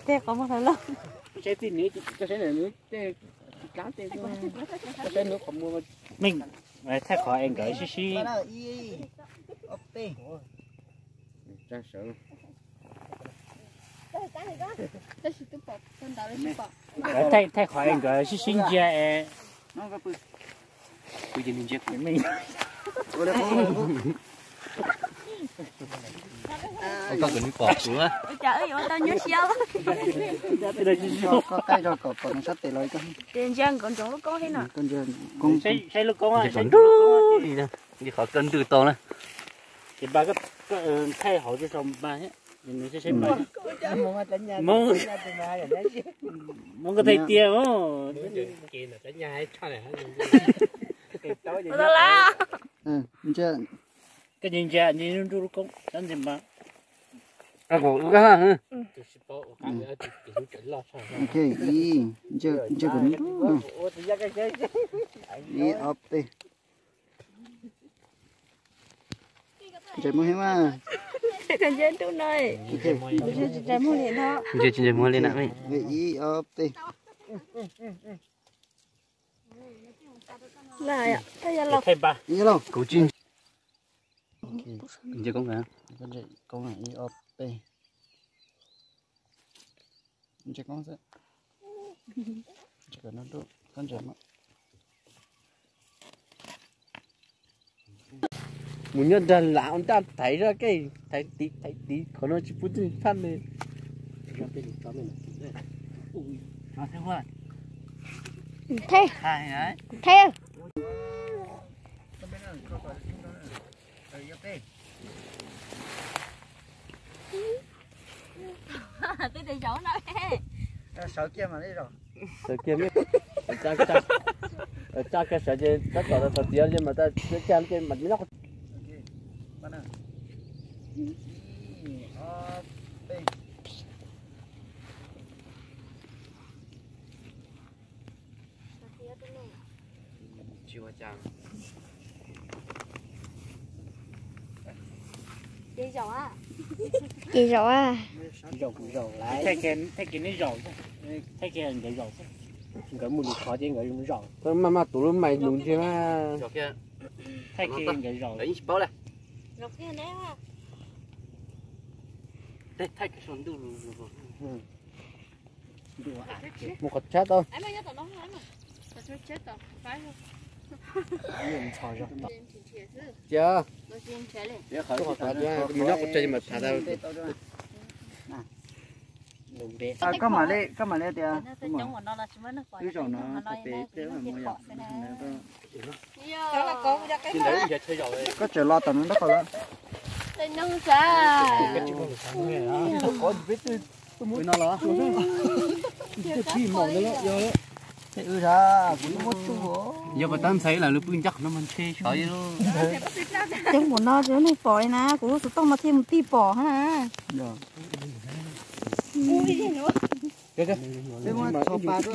Tej qhov muag hlawv loj. Saib tij nws, koj saib nws tej, koj saib nws qhov muag. Meej, thaij qhov es nkawd sib sib. Thaij, thaij qhov es nkawd sib sib ntsia es. Koj kom nws pom kuv. Koj qaij zog kom pom nws sab tes los. Ces ntsia nkaus ntsoov lub koob thiab no. Saib lub koob, ntsia qhov ntws tau na. Ces npaj, thaij hauv tso sau npaj thiab. Hmoob, Hmoob koj thaij tiag. Koj ntsia, ntsia nruj nruj lub koob, sab ntsia npaj. Ok, ib, ntsia kom nruj. Ib, ob, peb. Ntsais muag thiab mas. Ntsia tsis ntsais muag li na. Ib, ob, peb. Kuv tsis ntsia koob, ib, ob, peb. Mus nyob nrag lav ua nraj thaiv zoj kej, thaiv tiv thaiv tiv, qhov no tsis pub tij phaj li. Thaiv, thaiv. Sawv kiag, tsa kiag sawv ces tab tom tau tiav ces mas tsa kiag ces mas nyob. Ces zaum a. Thaij kiag neb zaum, thaij kiag nkawd zaum xwb. Nkawd mus lwm qhov ces nkawd zaum. Maj maj tus lub mais nus ntseg mas. Thaij kiag nkawd zaum. Mus qhov tshab tau. Cia, mus nyob qhov tshab mas tham tau. Koj mam li, koj mam li tias wb zaum no pem tej mus yom. Koj tseem los tom no nrab qhov lawm. Peb no los. Tej wb sav kuv muab tsuj. Yog pas tab ntxhais lawm lub pw ncaj qhov no mas ntshe sov li. Coob npaum no tsis muaj neeg pom li na, kuv lub xov tooj no thiaj mus tij pom hab na. Ib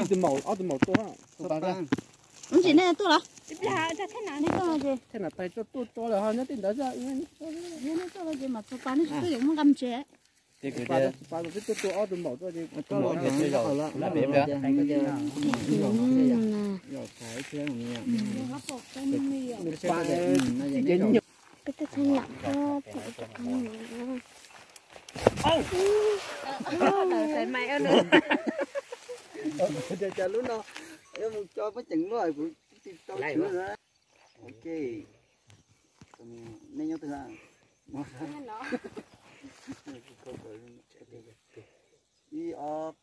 tug maum ob tug maum tuaj. Ub, tsis nej tuaj los? Nej tuaj los ces. Thaij nam tais tuaj tuaj lawm ho nyob tej ntawd xwb. Nej tuaj los ces mam txog pas nej tsis tuaj yuav muab nqa mus tsev. Ces kuv tias, tuaj tuaj ob tug maum tuaj ces. Peb twb txheeb yam koj pom cov qhov no. Lub no yuav mus co peb ceem luaj kuv tsis tau tshwv na. Ok, nej nyob twg na? Ib ob.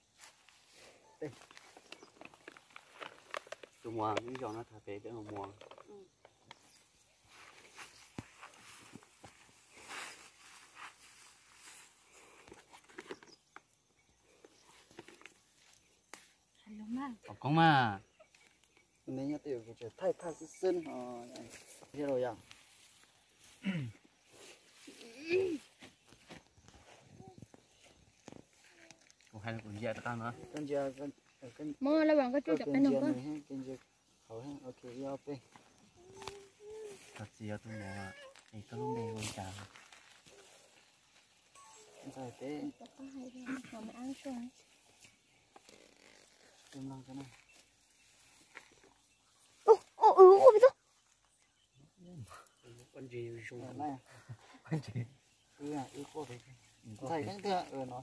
Tus muam ib zaug no tham pem peb mus muam. Ov koob mas. Nws nyob twj ywm, kuv tseem thaij thaj xwb xwb no. Thiab los yog kuv hais kuv ntsia rov qab no. Koj ntsia, koj ntsia, koj ntsia hauv, ok, ib ob peb. Koj txiv yog tus muam, es koj lub npe hu li cas? Ntxhais peb. Ub, ub, ub, ub, ub. Ntxhais leej twg no?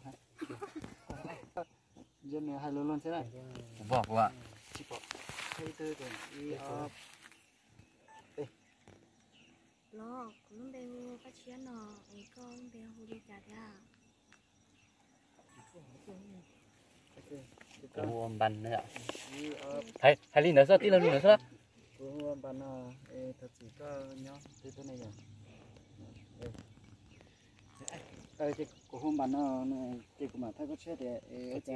Nws hais lus luag xwb na. Kuv pom, kuv pom. Tsis pom. Hais ib tug, ib, ob, peb. Los, kuv lub npe hu Paj Tshiab no, es koj lub npe hu li cas thiab? Kuv hu Npas no. Hais, hais li ntawd xwb, tij laug, li ntawd xwb. Kuv hu Npas no, es thaum txim koj nyob twg tuaj ne yom? Ces kuv hu Npas no, ces kuv mam thaj koj tshiab tias, es ua cas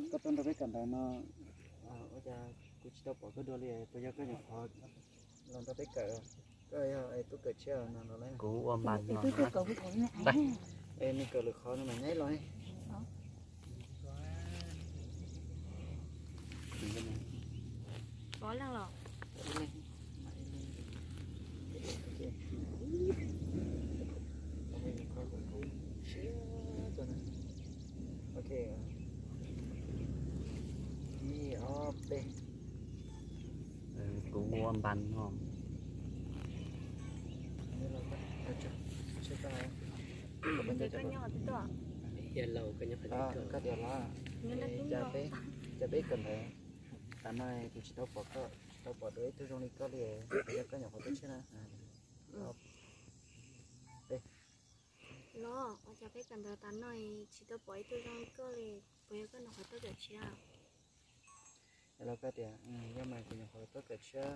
koj tuaj nrog peb kawm ntawv no, ua cas kuv tsis tau pom koj dua li, puas yog koj nyuam qhuav los nrog peb kawm, koj yog tuaj kawm tshiab no los lawm? Kuv ua Npas no. Es nws kawm lwm qhov no mas nyob ib los. Pov leej los? Ok, ib, ob, peb. Kuv ua Npas no. Koj tias los, cas peb kawm ntawv tas no kuv tsis tau pom koj, tsis tau pom dua ib tug zoo li koj li, puas yog koj nyuam qhuav tuaj tshiab na? Los, ua cas peb kawm ntawv tas no tsis tau pom ib tug zoo li koj li, puas yog koj nyuam qhuav tuaj kawm tshiab? Los koj tias, yog mas kuv nyuam qhuav tuaj kawm tshiab,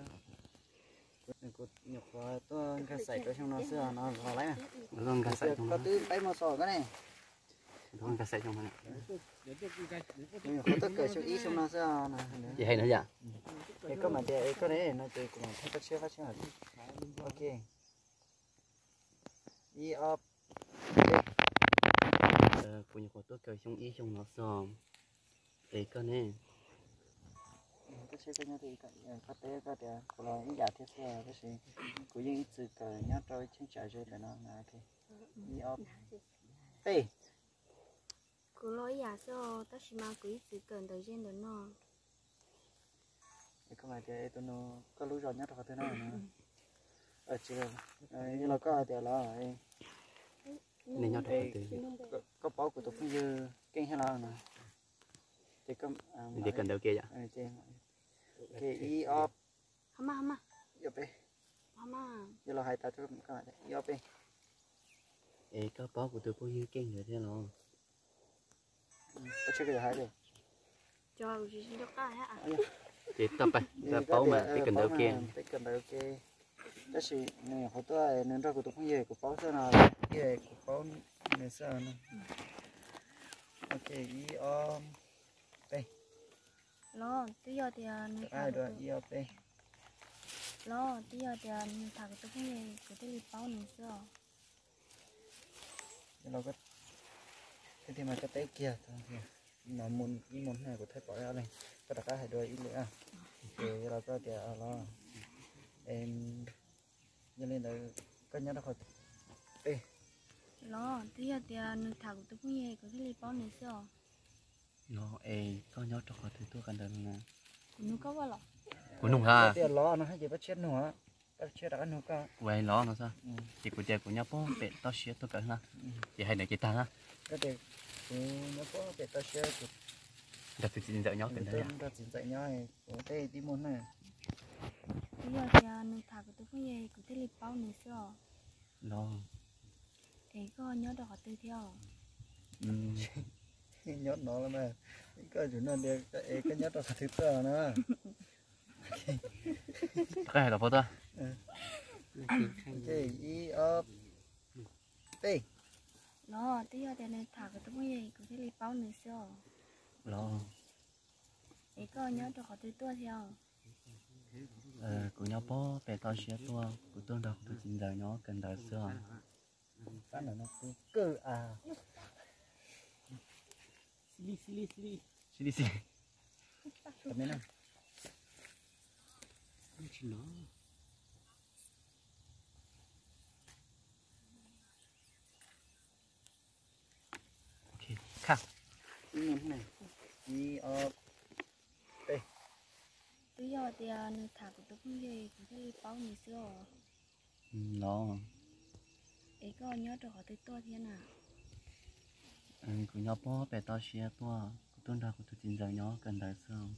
kuv nyuam qhuav tuaj nkag xaim rau xyoo no xwb no los lawm. Koj twb peb muaj xov koj ne. Kuv nyuam qhuav tuaj kawm xyoo ib xyoo no xwb no. Es hais no yom? Es koj mam tias es koj ne no ces kuv mam thaj koj tshiab qab tshiab. Ok. Ib, ob, peb. Kuv nyuam qhuav tuaj kawm xyoo ib xyoo no xwb. Es koj ne? Koj tshiab koj nyob twg? Koj teb koj tias kuv los ib yam thiab xwb tab sis kuv yeej ib txwm kawm nyob rau cheeb tsam ze ntawm no. Ib, ob, peb. Kuv los ib yam xwb os, tab sis mas kuv ib txwm kawm ntawv ze ntawm no. Es koj mam tias es tus nus koj lub zos nyob rau qhov twg na? Tsis, yog los koj hais tias los, koj paub kuv tus phooj ywg Keej thiab los no? Ces kawm ntawv ke yom? Ib, ob, peb. Yog los hais tas, ib, ob, peb. Es koj paub kuv tus phooj ywg Keej ntawd thiab los? Ces tau pab mas peb kawm ntawv ke. Peb kawm ntawv ke. Tab sis nws nyuam qhuav tuaj, nws nrog kuv tus phooj ywg kuv paub xwb no, kuv paub nws xwb no. Ok, ib, ob, peb. Los twb yog tias nws tham, ib, ob, peb. Los twb yog tias nws tham kuv tus phooj ywg kuv thiaj li paub nws xwb os. Thiab mas koj teb kiag, no mus ib mus hnub kuv thaij pom ib ob leeg, koj rov qab hais dua ib lwm. Ces los koj tias los, yog li ntawd koj nyob rau qhov twg? Los twb yog tias nws tham kuv tus phooj ywg kuv thiaj li paub nws xwb os. Los es koj nyob rau qhov twg tuaj kawm ntawv no na? Kuv nug koj los? Kuv nug hab. Tias los no hab ces Paj Tshiab nug, Paj Tshiab rov qab nug koj. Kuv hais los no xwb. Ces kuv tias kuv nyob pem toj siab tuaj kawm na. Ces hais ntawd ces tag na. Koj tias kuv nyob pem toj siab, nrog tus txiv ntxawm nyob kawm ntawv, nrog txiv ntxawm nyob, kuv tej tib muaj na. Kuv yog tias nws tham kuv tus phooj ywg kuv thiaj li paub nws xwb os. Los es koj nyob rau qhov twg thiab? Nyob no los mas, koj tsum nug tias es koj nyob rau qhov twg tuaj no. Koj hais los puas tuaj? Ib, ob, peb. Los twb yog tias nws tham kuv tus phooj ywg kuv thiaj li paub nws xwb os. Los es koj nyob rau qhov twg tuaj thiab? Kuv nyob pem toj siab tuaj, kuv tuaj nrog kuv tus txiv ntxawm nyob kawm ntawv xwb os. Pab ntawm no kuv kawg as. Xib li xib li. Ib, ob, Twb yog tias nws tham kuv tus phooj ywg kuv thiaj li paub nws xwb os. Los. Es koj nyob rau qhov twg tuaj thiab na? Kuv nyob puag pem toj siab tuaj, kuv tuaj nrog kuv tus txiv ntxawm nyob kawm ntawv xwb.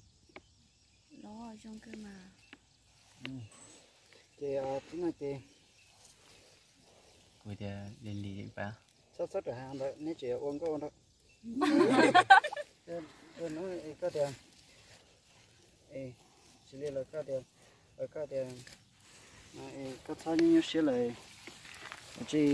Los zoo kawg mas. Ces tib no ces kuv tias li li pa, txhob txhob rawm hav ntawd, neb tseem ua nkauj ua nraug. Koj tias, tsis li lawm koj tias, koj tias, koj txhob nyuaj nyuaj siab lawm. Tsis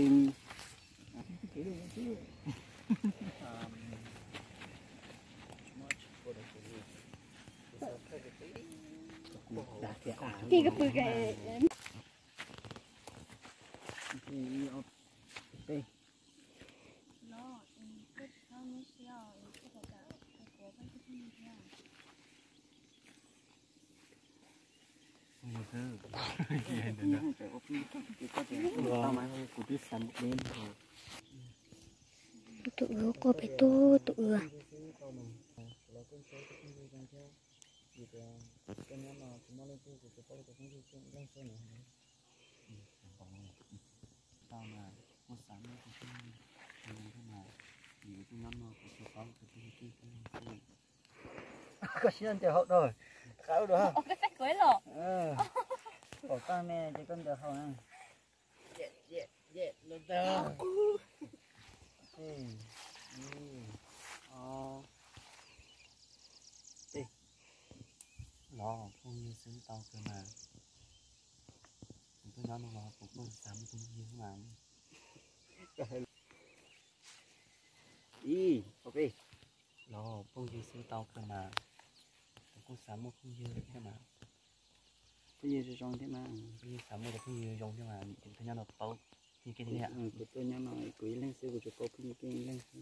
Tus ua quaj pem tuaj, tus ua. Koj siab ncaws hauv rau, qab ub dua. Pom tag me ces koj ncaws hauv na. Los phooj ywg xwb tau kawg mas. Kuv tuaj nyob no los kuv kuj xav muaj phooj ywg mas. Ib, los phooj ywg xwb tau kawg mas. Kuv kuj xav muaj phooj ywg thiab mas. Phooj ywg zoo zoo thiab mas. Phooj ywg xav muaj cov phooj ywg zoo thiab mas, kuv tuaj nyob no paub phooj ywg keej thiab. Kuv tuaj nyob no kuv ib leeg xwb, kuv tsuas paub phooj ywg keej ib leeg xwb.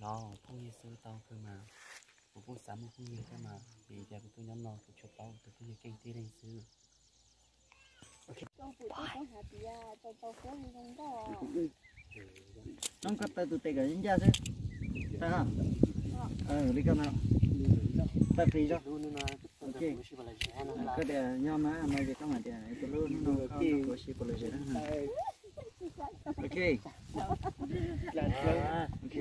Los phooj ywg xwb tau kawg mas. Kuv kuj xav muaj phooj ywg thiab mas, vim tias kuv tuaj nyob no kuv tsuas paub tus phooj ywg keej tib leeg xwb. Coob koj taw tus tes kom ncaj xwb. Taw li koj no. Taw plis zog. Koj tias nyob mas no ces koj mam tias tus lub hnub no koj kuv sib pov lom zem na. Ok. Ok.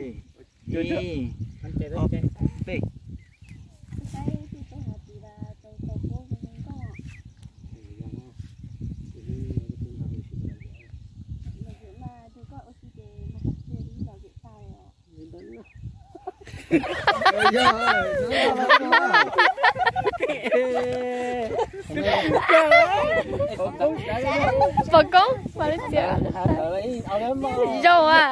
Ib, ob, peb. Pom koob mas li tias zoo a.